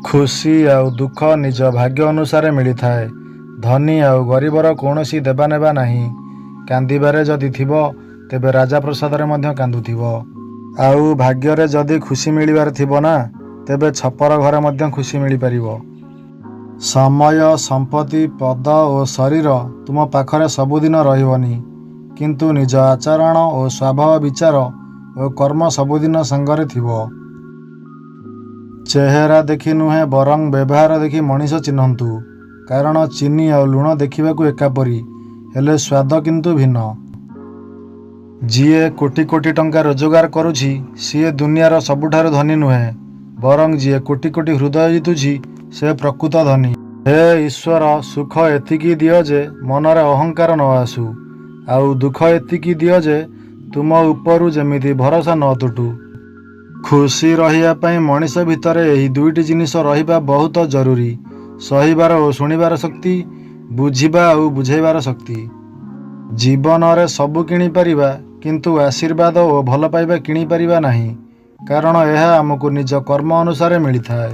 ଖୁସି ଆଉ ଦୁଃଖ ନିଜ ଭାଗ୍ୟ ଅନୁସାରେ ମିଳିଥାଏ। ଧନୀ ଆଉ ଗରିବର କୌଣସି ଦେବା ନେବା ନାହିଁ। କାନ୍ଦିବାରେ ଯଦି ଥିବ, ତେବେ ରାଜପ୍ରାସାଦରେ ମଧ୍ୟ କାନ୍ଦୁଥିବ। ଆଉ ଭାଗ୍ୟରେ ଯଦି ଖୁସି ମିଳିବାର ଥିବ ନା, ତେବେ ଛପର ଘରେ ମଧ୍ୟ ଖୁସି ମିଳିପାରିବ। ସମୟ, ସମ୍ପତ୍ତି, ପଦ ଓ ଶରୀର ତୁମ ପାଖରେ ସବୁଦିନ ରହିବନି, କିନ୍ତୁ ନିଜ ଆଚରଣ ଓ ସ୍ୱଭାବ, ବିଚାର ଓ କର୍ମ ସବୁଦିନ ସାଙ୍ଗରେ ଥିବ। ଚେହେରା ଦେଖି ନୁହେଁ, ବରଂ ବ୍ୟବହାର ଦେଖି ମଣିଷ ଚିହ୍ନନ୍ତୁ। କାରଣ ଚିନି ଆଉ ଲୁଣ ଦେଖିବାକୁ ଏକାପରି, ହେଲେ ସ୍ୱାଦ କିନ୍ତୁ ଭିନ୍ନ। ଯିଏ କୋଟି କୋଟି ଟଙ୍କା ରୋଜଗାର କରୁଛି, ସିଏ ଦୁନିଆର ସବୁଠାରୁ ଧନୀ ନୁହେଁ, ବରଂ ଯିଏ କୋଟି କୋଟି ହୃଦୟ ଜିତୁଛି, ସେ ପ୍ରକୃତ ଧନୀ। ହେ ଈଶ୍ୱର, ସୁଖ ଏତିକି ଦିଅ ଯେ ମନରେ ଅହଙ୍କାର ନ ଆସୁ, ଆଉ ଦୁଃଖ ଏତିକି ଦିଅ ଯେ ତୁମ ଉପରୁ ଯେମିତି ଭରସା ନ ତୁଟୁ। ଖୁସି ରହିବା ପାଇଁ ମଣିଷ ଭିତରେ ଏହି ଦୁଇଟି ଜିନିଷ ରହିବା ବହୁତ ଜରୁରୀ: ସହିବାର ଓ ଶୁଣିବାର ଶକ୍ତି, ବୁଝିବା ଆଉ ବୁଝେଇବାର ଶକ୍ତି। ଜୀବନରେ ସବୁ କିଣିପାରିବା, କିନ୍ତୁ ଆଶୀର୍ବାଦ ଓ ଭଲ ପାଇବା କିଣିପାରିବା ନାହିଁ, କାରଣ ଏହା ଆମକୁ ନିଜ କର୍ମ ଅନୁସାରେ ମିଳିଥାଏ।